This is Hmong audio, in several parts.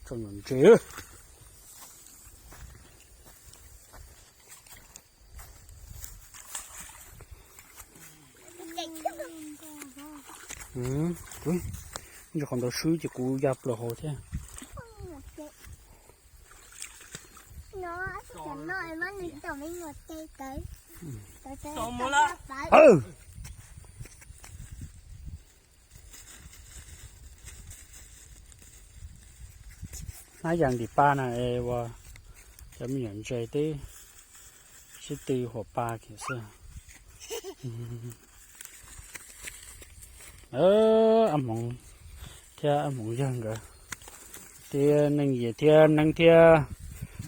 Tso nyuam ntses. Ntsis qhov ntawd swb ces kuv ya plaws hauv thiab. Hnab yas ntim pa na es ua cov me nyuam ntses twb sib tw huam pa kiag xwb. Ab Hmoov thiab Ab Hmoov yawg nkawd, thiab Neej Yias thiab Neeb thiab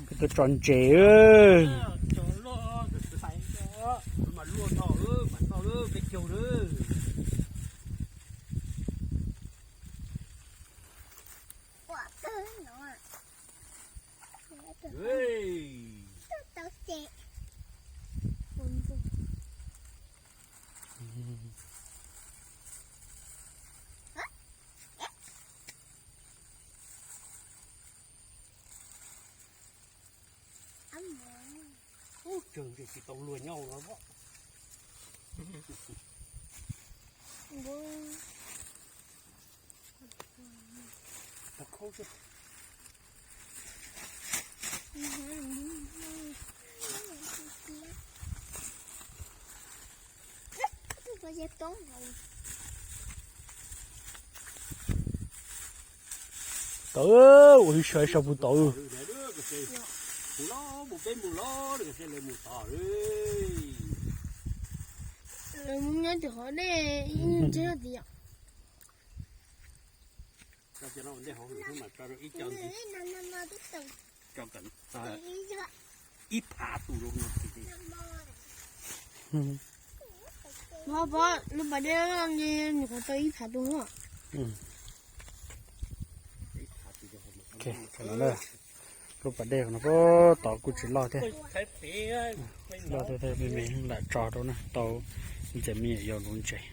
kuj tuaj tso ntses. Ub, tsawg ntshe tsis tau luag nyob hauv no. Tau, ua hwj saib saib puas tau. Nyob tim qhov dej, ntshe yog tias ib phav tus. Pov, pov, lub pas dej no nyuam qhuav tau ib phav tus. Lub pas dej no puag tod kuj tsis loj thiab. Loj thiab, me me lam tso rau na, tau ntxias me nyuam yaus nuv ntses.